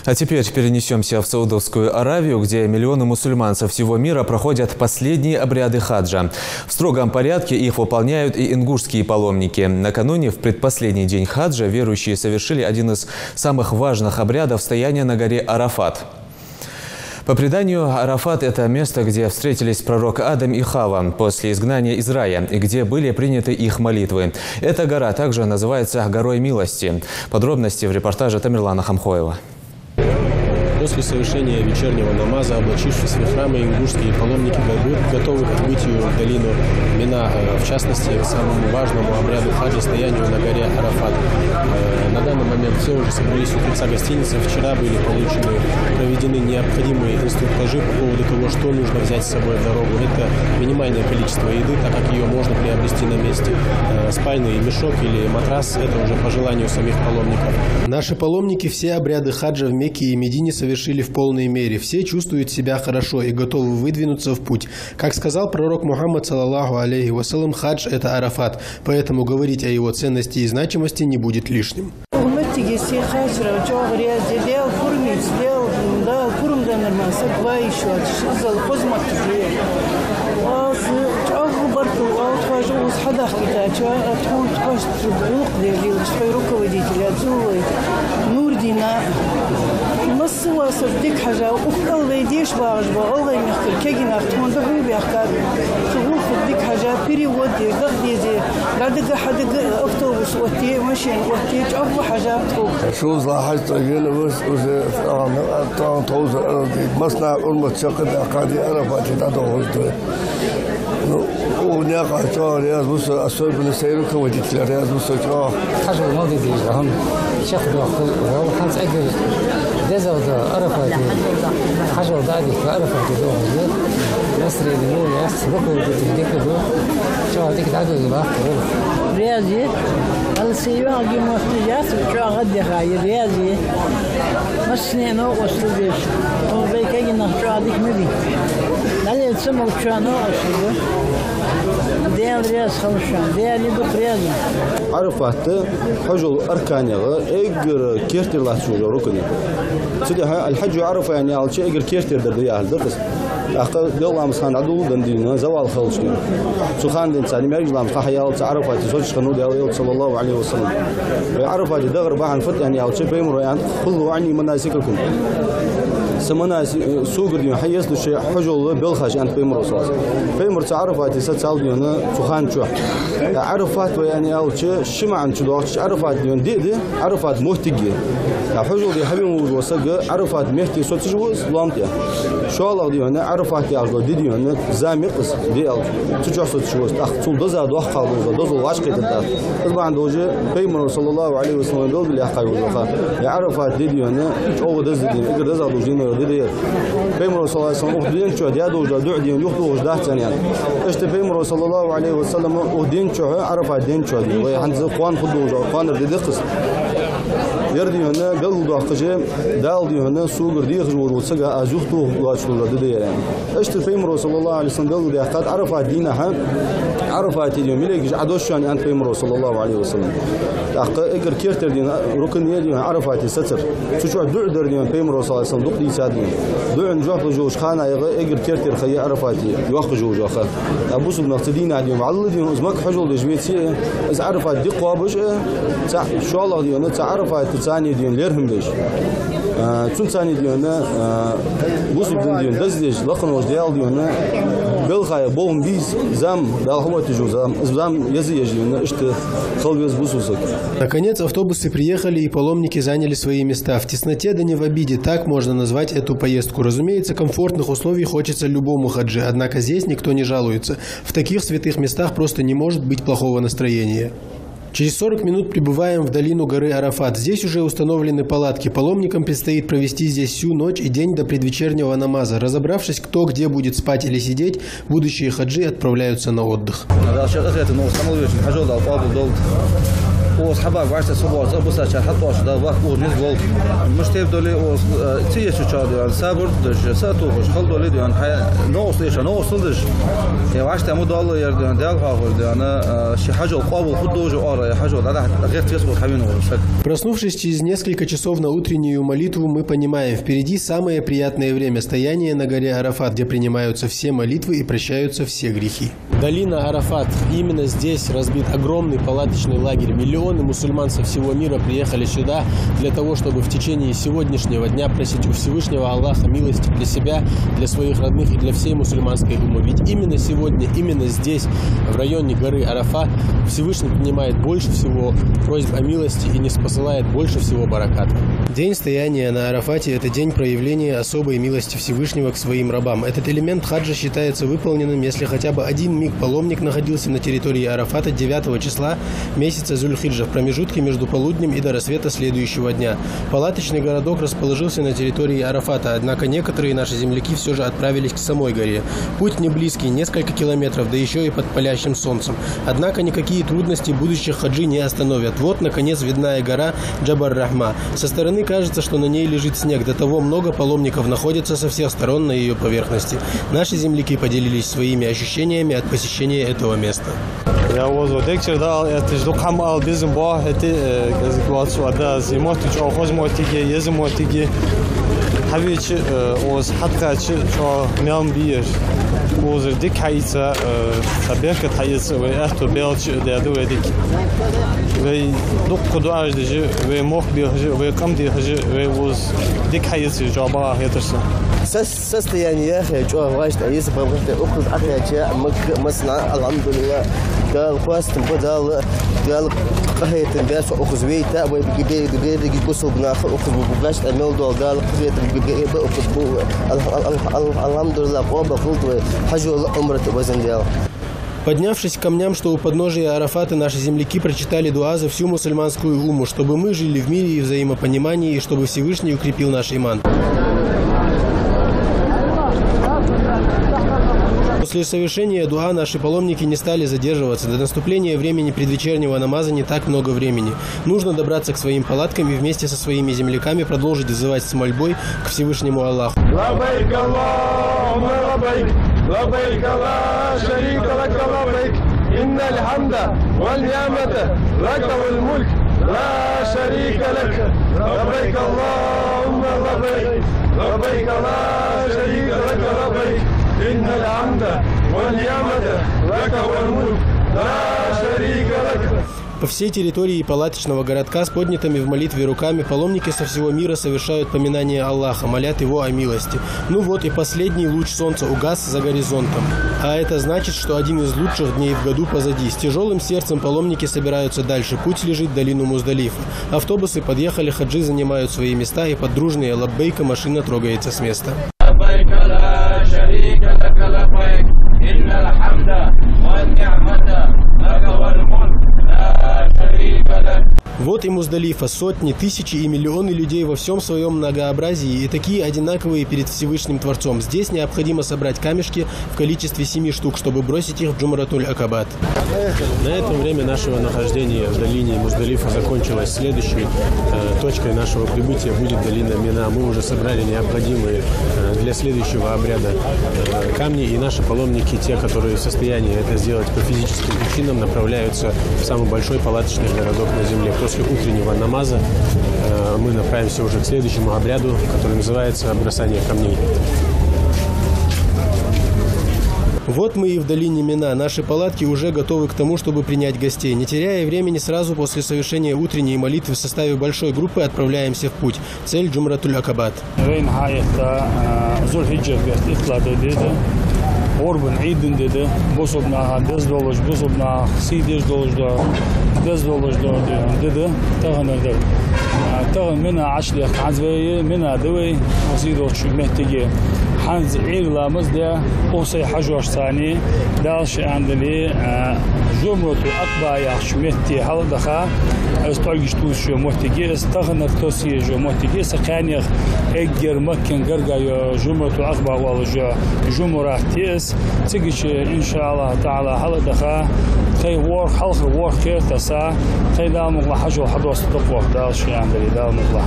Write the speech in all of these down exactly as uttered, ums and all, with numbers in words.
А теперь перенесёмся в Саудовскую Аравию, где миллионы мусульман со всего мира проходят последние обряды хаджа. В строгом порядке их выполняют и ингушские паломники. Накануне, в предпоследний день хаджа, верующие совершили один из самых важных обрядов — стояние на горе Арафат. По преданию, Арафат — это место, где встретились пророк Адам и Хава после изгнания из рая, и где были приняты их молитвы. Эта гора также называется горой милости. Подробности в репортаже Тамерлана Хамхоева. После совершения вечернего намаза, облачившись в ихрамы, ингушские паломники го-, готовы к отбытию в долину Мина, э, в частности, к самому важному обряду хаджа, стоянию на горе Арафат. Э, на данный момент все уже собрались у крыльца гостиницы. Вчера были получены, проведены необходимые инструктажи по поводу того, что нужно взять с собой в дорогу. Это минимальное количество еды, так как её можно приобрести на месте. Э, спальный мешок или матрас — это уже по желанию самих паломников. Наши паломники все обряды хаджа в Мекке и Медине совершили в полной мере. Все чувствуют себя хорошо и готовы выдвинуться в путь. Как сказал пророк Мухаммад, саллаллаху алейхи ва саллям, хадж — это Арафат, поэтому говорить о его ценности и значимости не будет лишним. Хьурматиге се хачара чӀоагӀа раьза я, Даьла пурам ийца, Даьла, Дала пурам деннар мара саг ваьнна воацаш, иззал хоза моттиг я. Аз чӀоагӀа баркал оал тхоашта, укхаза хьадахкийтача, а тхона тхоашта гӀулакх деш, тхоай руководителя Цуллой Нурдина. Массавола саг дика хьежав, укх кӀал вай деша багӀаш ба, гӀалгӀай мехкара кегий нах тхона духьал баьхкаб. Цу гӀулакха дика хьежа, перевод деш, дагадезе, дӀадига-хьадига автобус отте, машен отте, чӀоагӀа хьежаб тхога. ШозлагӀа хьажа цӀагӀа вена вас, уже тӀагӀа, тӀагӀа тховзар араде. Массанахьа хьурмат чакхдаьккхаде, Арафате дӀадоагӀаш да. Ну, укх наькъа чӀоагӀа раьза ва со, особенно сай руководителя раьза ва со чӀоагӀа. Хьажол мел де дезаш да хӀама чакхдоаккхал, валлахӀи, хӀанз эггара дезагӀа да Арафате. Хьажол дӀадихка Арафате доагӀаш да. Настроени во яц, руководитель дика да. ЧӀоагӀа дика дӀадоладу бахта вала. Раьза я. Алсиён гимахти яц, чӀоагӀа дехай, раьза я. Массане новкъостал деш. Тхона вай кегий нах чӀоагӀа дика ма бий. Дале ца мог чӀоагӀа новкъостал да. Даьла раьза хилва шоана, Даьла дукха раьза. Арафат хьажола арканех эггара керттера латташ вола рукн я. Цудухьа аль-хьаджу Арафа аьнна аьлча эггара керттера дар да яхилга да из. ТӀаккха белггала ламаза хана дӀадоладенна дийнахьа, завал хилча дийнахьа. Цу хана денз царна маьркӀажа ламаз хьахьаяьлча Арафате соцаш хиннав Даьла Элча, саллаллаху алейхи ва саллям. Вай Арафате дахар бахьан фуд аьнна аьлча, пайхамара аьннад: «Хузу анни манасикакум». Са манаси-, э, согара дийнахьа хьаэца шоай хьажола белхаш, аьннад пайхамара, саллаллаху алейхи ва саллям. Пайхамара цу Арафате сацал дийнахьа цу хана чу. Э, Арафат вай аьнна аьлча, ши маӀан чу доагӀача, Арафат дийнахьа ди а да, Арафат моттиг я. Э, хьажол де хьавена волаш вола саг Арафат метте соцаш ва из лоам тӀа. ШоллагӀа дийнахьа Арафат яхаш дола ди дийнахьа зама я-кх из, ди аьлча. Цу чу соцаш ва из, тӀаккха цул деза доккхагӀа дола дозал вӀашагӀкхетаргдац. Из бахьан долаш пайхамара, саллаллаху алейхи ва саллям, белгалъяьккхай йола ха. Э, Арафат ди дийнахьа чӀоагӀа деза ди, эггара дезагӀа долаш дийнахьа ди да ер. Пайхамара, саллаллаху алейхи ва саллям, укх дийнахьа чу даь долаш дола дуӀа дийнахьа юхадоагӀаш дац аьнна. Иштта пайхамара, саллаллаху алейхи ва саллям, укх дийнахьа чу, Арафат дийнахьа чу, вай хӀанз кхоана хургдолаш, кхоанара ди да-кх из. Ер дийнахьа белгалдоаккхаш, Дала дийнахьа согара дехаш волча сага аз юхатохаргдоацаш дола ди да ер аьнна. Иштта пайхамара, саллаллаху алейхи ва саллям, белгалдаьккхад Арафат дийнахьа, Арафате дийнахьа малейкаш Ӏодош шоана, аьннад пайхамара, саллаллаху алейхи ва саллям. ТӀаккха эггара керттера дийнахьа рукн я дийнахьа Арафате сацар. Цу чу дуӀа дар дийнахьа пайхамара, саллаллаху алейхи ва саллям, дукха дийцад дийнахьа. ДуӀан жоп луш йолча хана яха эггара керттера ха я Арафате йоаккхаш йола ха. Ткъа бусалба нах цу дийнахьа дийнахьа, вӀалла дийнахьа из Макка хьажол деш веце а, из Арафат ди кхоабаш а, цу шоллагӀа дийнахьа, цу Арафате царна дийнахьа лерхӀам беш. А, цунца царна дийнахьа, а, бусалба дина дийнахьа деза дезаш, лакха волча Даьла дийнахьа белхаш, бохам бе беза зама, Дала хьаоттаеш йола зама, из зама еза еш дийнахьа, иштта хила веза бусалба саг. Наконец автобусы приехали, и паломники заняли свои места. В тесноте, да не в обиде, так можно назвать эту поездку. Разумеется, комфортных условий хочется любому хаджи, однако здесь никто не жалуется. В таких святых местах просто не может быть плохого настроения. Через сорок минут прибываем в долину горы Арафат. Здесь уже установлены палатки. Паломникам предстоит провести здесь всю ночь и день до предвечернего намаза. Разобравшись, кто где будет спать или сидеть, будущие хаджи отправляются на отдых. Дала шоай къахетам, ну, хьамал вечун хьажол Дала къоабал долда. Укхаза хьабаьгӀа вӀаштӀехьа ца боагӀаш, цӀа бусача хьатӀаош да вахт укхаза низ волга. Мишта тайп дале укхаза, э, ца эшача да, сабар деш, са а тохаш, хала дале да, хьа новкъостал эша, новкъостал деш. Е вӀаштӀехьа ма доалла яр да, Даьла хьоахавар да, э, ший хьажол къоабал хургдолаш ара, е хьажол дӀадахьа гӀерта вес хьавена вола саг. Проснувшись через несколько часов на утреннюю молитву, мы понимаем, впереди самое приятное время — стояние на горе Арафат, где принимаются все молитвы и прощаются все грехи. Долина Арафат. Именно здесь разбит огромный палаточный лагерь. Миллионы мусульман со всего мира приехали сюда для того, чтобы в течение сегодняшнего дня просить у Всевышнего Аллаха милости для себя, для своих родных и для всей мусульманской уммы. Ведь именно сегодня, именно здесь, в районе горы Арафат, Всевышний принимает больше всего просьб о милости и ниспосылает больше всего бараката. День стояния на Арафате — это день проявления особой милости Всевышнего к своим рабам. Этот элемент хаджа считается выполненным, если хотя бы один миг паломник находился на территории Арафата девятого числа месяца Зуль-Хиджа в промежутке между полуднем и до рассвета следующего дня. Палаточный городок расположился на территории Арафата, однако некоторые наши земляки всё же отправились к самой горе. Путь не близкий, несколько километров, да ещё и под палящим солнцем. Однако никакие трудности будущих хаджи не остановят. Вот, наконец, видна и гора Джабал-Рахма. Со стороны кажется, что на ней лежит снег. До того много паломников находится со всех сторон на её поверхности. Наши земляки поделились своими ощущениями от посещения этого места. Я воз декчер да ал, это ж дукха хӀама ала безам ба, это, э, кӀезига вац ва да, зи моттиг чӀоагӀа хоза моттиг я, еза моттиг я. Хьавеча, э, укхаза хьатӀакхаьчача чӀоагӀа мел ма бий ер. Укхазара дика хьаийца, э, цхьа беркат хьаэца, вай аьттув белча а даьд вай дика. Вай дукха дуӀаш деш а, вай мохк бехаш а, вай къам дехаш а, вай укхаза дика хьаэца чӀоагӀа бакъахьа хетар сона. Сос-, состояние яхе чӀоагӀа вӀаштӀехьа еза бабахте, укхаза Ӏохайча Макка, Масана, алхьамдулиллахӀ, Дала хоастам ба, Дала, Дала къахетам баь со укхаза вайта, вай бе-, бе-, берригаш бусалба нах укхаза бу-, бу-, баьча мел дола Дала къахетам бе-, бе-, бе-, укхаза бу. Ал-, ал-, ал-, ал-, алхьамдулиллахӀ, къоабал хилда вай хьажол а, Ӏумрат а, везан Даьла. Поднявшись к камням, что у подножия Арафата, наши земляки прочитали дуа за всю мусульманскую умму, чтобы мы жили в мире и взаимопонимании, и чтобы Всевышний укрепил наш иман. После совершения дуа наши паломники не стали задерживаться. До наступления времени предвечернего намаза не так много времени. Нужно добраться к своим палаткам и вместе со своими земляками продолжить взывать с мольбой к Всевышнему Аллаху. لبيك اللهم لبيك، لبيك لا شريك لك لبيك، إن الحمد والنعمة لك والملك لا شريك لك، لبيك اللهم لبيك، لبيك لا شريك لك لبيك، إن الحمد والنعمة لك والملك لا شريك لك. По всей территории палаточного городка с поднятыми в молитве руками паломники со всего мира совершают поминание Аллаха, молят Его о милости. Ну вот и последний луч солнца угас за горизонтом. А это значит, что один из лучших дней в году позади. С тяжёлым сердцем паломники собираются дальше. Путь лежит в долину Муздалифа. Автобусы подъехали, хаджи занимают свои места, и под дружные лаббейка машина трогается с места. لبيك لا شريك لك لبيك، إن الحمد والنعمة لك والملك لا شريك لك. Вот и Муздалифа. Сотни, тысячи и миллионы людей во всём своём многообразии, и такие одинаковые перед Всевышним Творцом. Здесь необходимо собрать камешки в количестве семи штук, чтобы бросить их в Джумратуль-Акабат. На этом время нашего нахождения в долине Муздалифа закончилось. Следующей, э, точкой нашего прибытия будет долина Мина. Мы уже собрали необходимые, э, для следующего обряда, э, камни, и наши паломники, те, которые в состоянии это сделать по физическим причинам, направляются в самый большой палаточный городок на земле. После утреннего намаза, э, мы направимся уже к следующему обряду, который называется бросание камней. Вот мы и в долине Мина. Наши палатки уже готовы к тому, чтобы принять гостей. Не теряя времени, сразу после совершения утренней молитвы в составе большой группы отправляемся в путь. Цель — Джумратуль-Акабат. Вайна хьаэтта, а, Зуль-Хиджа бетта итлагӀа ди да, гӀурбан Ӏийда ди да, бусалба наха деза долаш, бусалба наха сий деш долаш да, деза долаш да, ди да, тахан ди да. А, тахан Мина Ӏочудехка, хӀанз вай Мина да вай, сий долча моттиге. ХӀанз Ӏуйра ламаз даь, укх сай хьажошца цхьана, Дала ше аьнна дале, а, Джумратуль-Акаба яхача метте хьалдаха, из тӀолгаш тувсаш йола моттиг я из, тахан тосса езаш йола моттиг я из, кхаьннех эггара Маккан гарга йола Джумратуль-Акаба оалаш йола Джумрат я из. Цигача, иншааллахӀ таӀала, хьалдаха, тхоай ворхӀ, хьалхара ворхӀ кертаца, тхоай, Дала мукъалахь, хьажол хьадоастаргда-кх, Дала ше аьнна дале, Дала мукъалахь.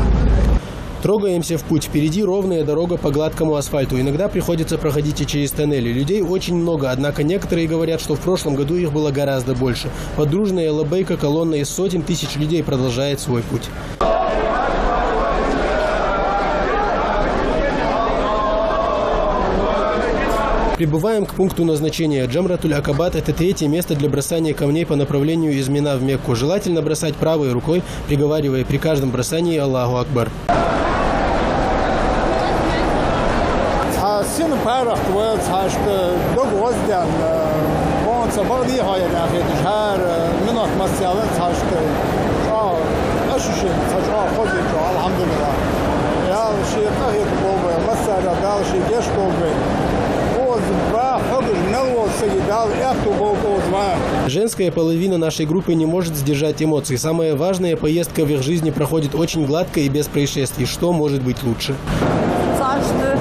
Трогаемся в путь. Впереди ровная дорога по гладкому асфальту. Иногда приходится проходить и через тоннели. Людей очень много, однако некоторые говорят, что в прошлом году их было гораздо больше. Под дружное «Лаббайка» колонна из сотен тысяч людей продолжает свой путь. Прибываем к пункту назначения. Джамратуль-Акабат — это третье место для бросания камней по направлению из Мина в Мекку. Желательно бросать правой рукой, приговаривая при каждом бросании «Аллаху Акбар». Цхьа сина паргӀата вай, цхьа иштта дог гӀоздаьнна, бонца бакъдий хьо яр яхеташ, хӀара минот массаьла цхьа иштта чӀоагӀа ощущени, цхьа чӀоагӀа хоза я, чӀоагӀа, алхьамдулиллахӀ. Дала ше къахетам болба вайна, массарел Дала ше гешт долда вайна. Оза ва хьогаш мел волча сага Дала аьттув болба оза ва. Женская половина нашей группы не может сдержать эмоций. Самое важное, поездка в их жизни проходит очень гладко и без происшествий. Что может быть лучше? Цхьа иштта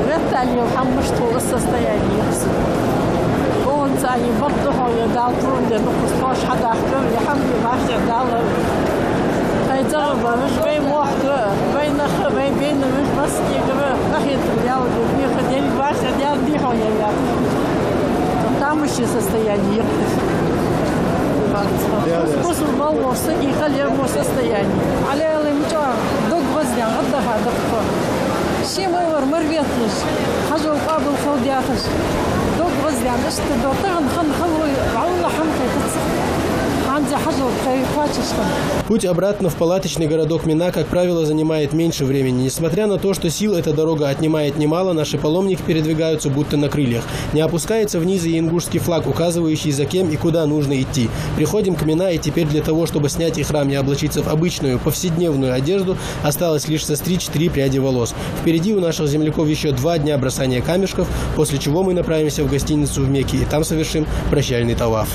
вертале хӀама мишта хул, из состояние я-кх са. Бонца бакъда хьо я, Дала турун де нукхас тош хьадахка, я хӀама де ваьхе Дала. Тхоай цӀагӀа ба вижа, вай мохк, вай нах, вай бейна вижа, массанегара къахетам Дала де, веха ден ваьхе Дала дий хьо я, я. Тамашийна состояние я-кх. Бусалба волча сага хила еза мо состояние. Алелай мича дог гӀоздаьнна гӀаддаха да-кх. Ший мел вар мара ветталуш, хьажол къоабал хилда яхаш, дог гӀоздаьнна иштта да. Тахан хинна хала вай, валлахӀи, хӀама хетац. ХӀанз хьажол тхоай кхоачаш хинна. Путь обратно в палаточный городок Мина, как правило, занимает меньше времени. Несмотря на то, что сил эта дорога отнимает немало, наши паломники передвигаются будто на крыльях. Не опускается вниз и ингушский флаг, указывающий, за кем и куда нужно идти. Приходим к Мина, и теперь для того, чтобы снять ихрам и облачиться в обычную, повседневную одежду, осталось лишь состричь три пряди волос. Впереди у наших земляков ещё два дня бросания камешков, после чего мы направимся в гостиницу в Мекке и там совершим прощальный таваф.